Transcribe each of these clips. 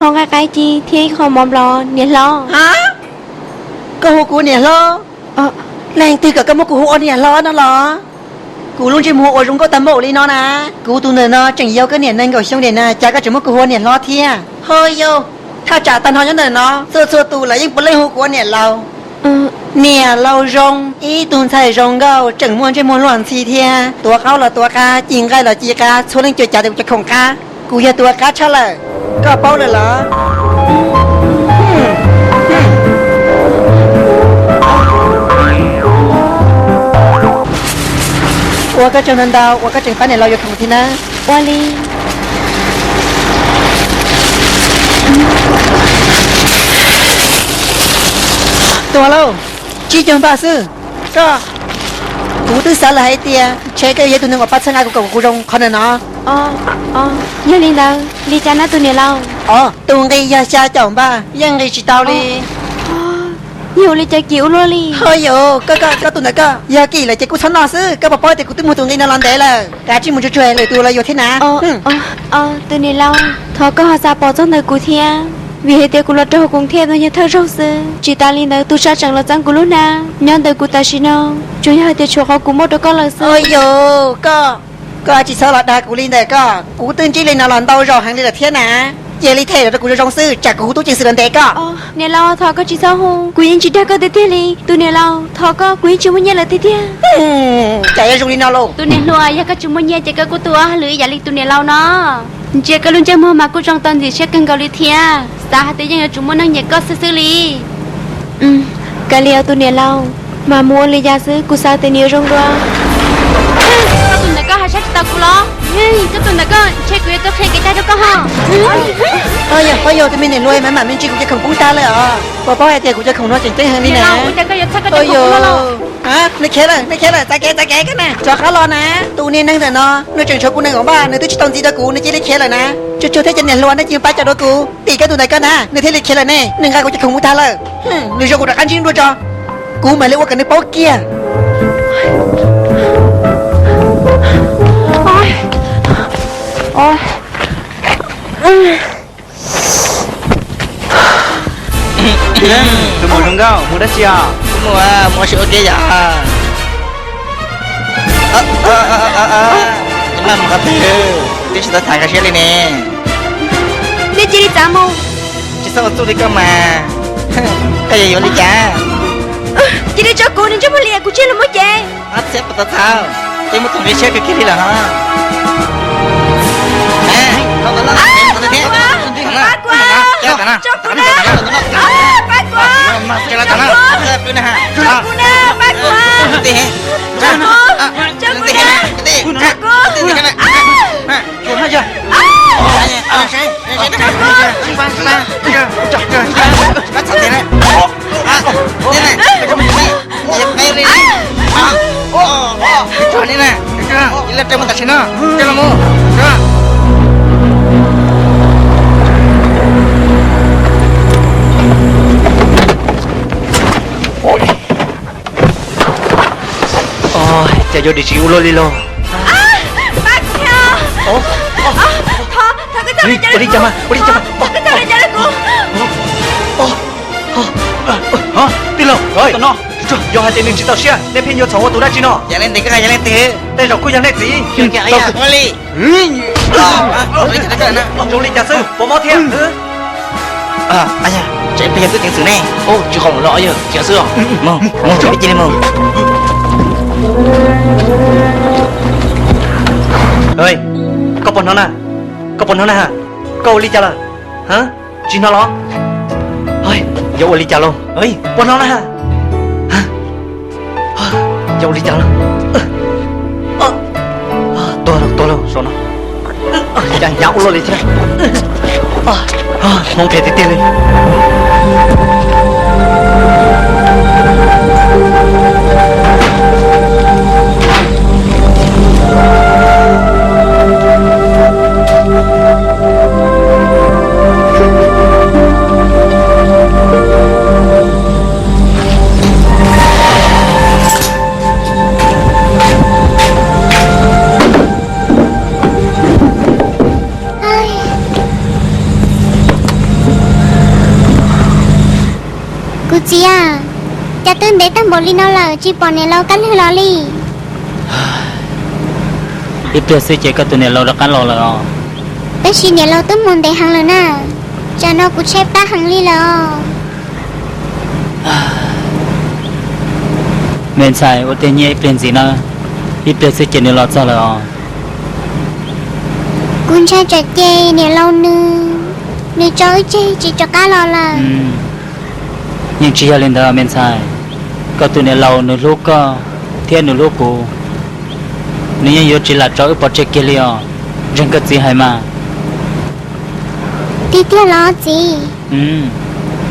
Qhov nqaij qaib ci thiab ib qho mov nplov, niam hlob. Ha, koj hu kuv niam hlob? Leej twg kom koj muab kuv hu ua niam hlob no los? Kuv lub ntsej muag uas zoo nkauj tag npaum li no na, kuv tus ntawm no tseem yau koj niam nees nkaum xyoo li na, cas koj tseem muab kuv hu ua niam hlob thiab? Ho yau, thaj tsam tag nrho nyob ntawm no txhua txhua tus lawv yeej puav leej hu kuv ua niam laus. Niam laus zoo, ib tug ntxhais zoo nkauj, tseem muaj ntsej muag luag ntxhi thiab, tuav qaub los tuav qab, ci nqaij los ci qab, txhua leej cuam cav tias kuv cov khoom qab. Kuv yog tus ua qab tshaj lawm, koj paub lawm los? Ua koj tsaug ntau ntau uas koj tseem pab niam laus yuav khoom thiab na. Ua li. Tuag lauj, tsib caug npaj xwb. Koj, kuv twb xav lawm hais tias ntshe koj yog tus neeg uas pab txhawb nqa kuv kom kuv zoo qhov ntawm no. Yog li ntawd li cas na tus niam laus? Tus nqi yog xya caum npaj, yeej nqis tsis tau li. Yog ua li cas kim ua luaj li? Ho yus, koj, koj tus ntawm koj yog kim lawm ces kuj txhob noj xwb. Koj puas paub tias kuv twb muag tus nqi no los ntev lawm, kav tsij mus tsuag tsuag lwm tus los yuav thiab na. Tus niam laus, thov koj ho xav pom txog ntawm kuv thiab, vim hais tias kuv los rau hauv koom thiaj tus yog thawj zaug xwb. Tsis tas li ntawd tus sab tseem los txeeb kuv lub hnab. Nyob ntawm kuv tam sim no tsuas yog hais tias tshuav qhov kuv muab rau koj lawm xwb. Yus, koj, koj tsis txhob los dag kuv li ntawm koj, kuv twb ntsib li no los ntau zaus heev li lawm thiab na. Cia li them los rau kuv zoo zoo xwb, tsam kuv hu tub ceev xwm los ntes koj. Niam laus, thov koj tsis txhob hu, kuv yeej tsis dag koj tiag tiag li. Tus niam laus, thov koj, kuv yeej tsis muaj nyiaj lawm tiag tiag. Cas yuav zoo li no lauj? Tus niam hluas, yog koj tsis muaj nyiaj ces koj kuj tu ob hauj lwm ib yam li tus niam laus no. Ntsia koj lub ntsej muag mas kuj zoo tau ntxim siab kawg nkaus li thiab, xav hais tias yeej yuav tsum muaj neeg nyiam koj xwb xwb li. Kav liam tus niam laus, mas mus ua li cas xwb kuv xav tias nws yuav zoo dua. Koj tus ntawm koj hais saib tsis taus kuv los? Koj tus ntawm koj, ntshe kuv yuav tau qhia kev cai rau koj ho. Ho yog, ho yog tus me niam hluas mas mam me ntsis kuv cov khoom poob tag lawm os. Puas paub hais tias kuv cov khoom no tseem ceeb heev li na. Ua cas koj yuav txhawb koj cov khoom ua luaj los? Nws khiav lawm, nws khiav lawm, txav kev, txav kev koj na. Rov qab los na, tus niag neeg ntawm no nws tseem tshuav kuv nees nkaum npaj, nws twb tsis tau ntxiv rau kuv, nws cia li khiav lawm na. Tsuag tsuag thiab cov niam hluas nej cia li pab cawm rau kuv, tim koj tus ntawm koj na, nws thiaj li khiav lawm ne. Nws nqa kuv cov khoom mus tag lawm. Lwm zaus kuv rov qab ntsib dua tso. Kuv mam li ua kom nws paub kiag. Tus muam zoo nkauj, mus dab tsi os? Mus, mus ua si ua ke yom. Maj mus qhov twg, twb tsis tau tham nkag siab li ne. Nej cia li txav mus. Tsis txhob ua txuj li koj mas. Koj yuav yuav li cas? Cia li tso kuv, nws ntsej muag liam kuv, tsis los mus ces. Txhiab puas tau txhaum, ces muaj tus nqi siab kawg kiag li lawm ho. Cas yuav dim tsis ua luaj li lauj? Ua li cas mas, ua li cas mas? Tij laug, yog hais tias nws tsis txaus siab, nej pheej yuav txhaum ua tus dab tsi no? Tej zaum kuj yog nej txiv. Zoo li cas xwb, puas mob thiab? Tsis hoom los yog khiav xwb os. Koj puas hnov na? Koj puas hnov na? Koj ua li cas lawm? Tsis hnov los? Yuav ua li cas lauj? Puas hnov na? Yuav ua li cas lauj? Tuag lauj, tuag lauj, saum no. Cas hnyav ua luaj li thiab. Hmoov phem tiag tiag li. Kuv txiv a, cas twb ntev tag npaum li no lawm tsis pom niam laus Kab Lwg los li? Ib pliag xwb ces koj tus niam laus rov qab los lawm os. Tab sis niam laus twb mus ntev heev lawm na, tsam no kuv tshaib plab heev li lawm os. Me ntxhais, ua tiag nyiaj ib pliag ntxiv na, ib pliag xwb ces nws los txog lawm os. Kuv ntshai tsam ces niam laus nws, nws tso wb tseg tsis rov qab los lawm. Yeej tsis yog li ntawd me ntxhais, koj tus niam laus nws hlub koj thiab nws hlub kuv, nws yeej yuav tsis lam tso wb pov tseg kiag li os. Ntseeg koj txiv hais mas. Tiag tiag los txiv?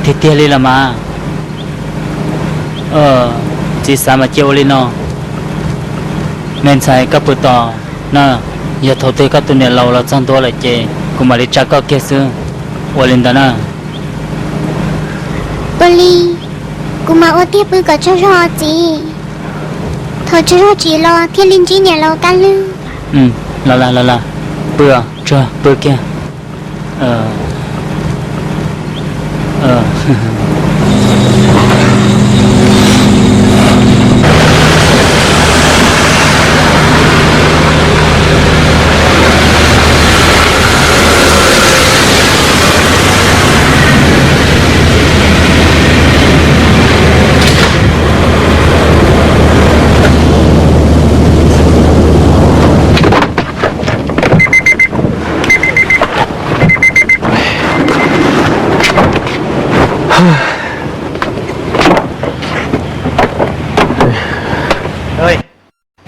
Tiag tiag li los mas. Txiv xav mas cia ua li no. Me ntxhais, koj pw tos na, yog thaum twg koj tus niam laus los txog ntua lawm ces kuv mam li tsa koj kiag xwb. Ua li ntawd na. Ua li, kuv mam ua tiag pw kom tsaug zog txiv. Thaum tsaug zog tsis los thiaj li ntsib niam laus Kab Lwg. Los las los las, pw os, tsuag pw kiag.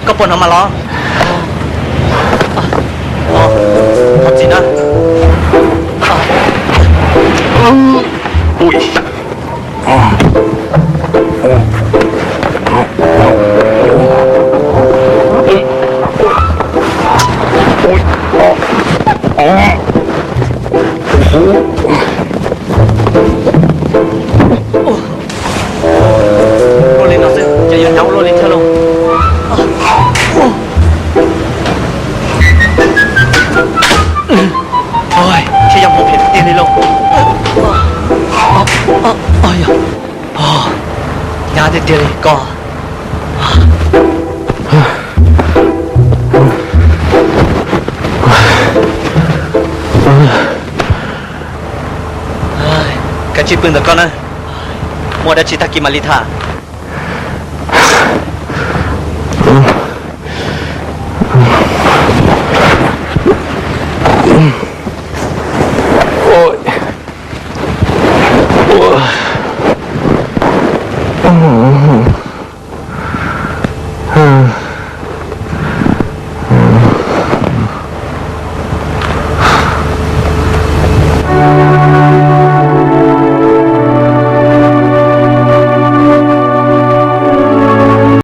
Koj puas hnov mas los? Thov txim na. Luaj li no xwb ces yuav hnyav ua luaj li thiab lauj. Thiab yog hmoov phem tiag li lauj. Hnyav tiag tiag li koj. Kav tsij pw ntawm koj na, muaj dab tsi tag kis mam li tham.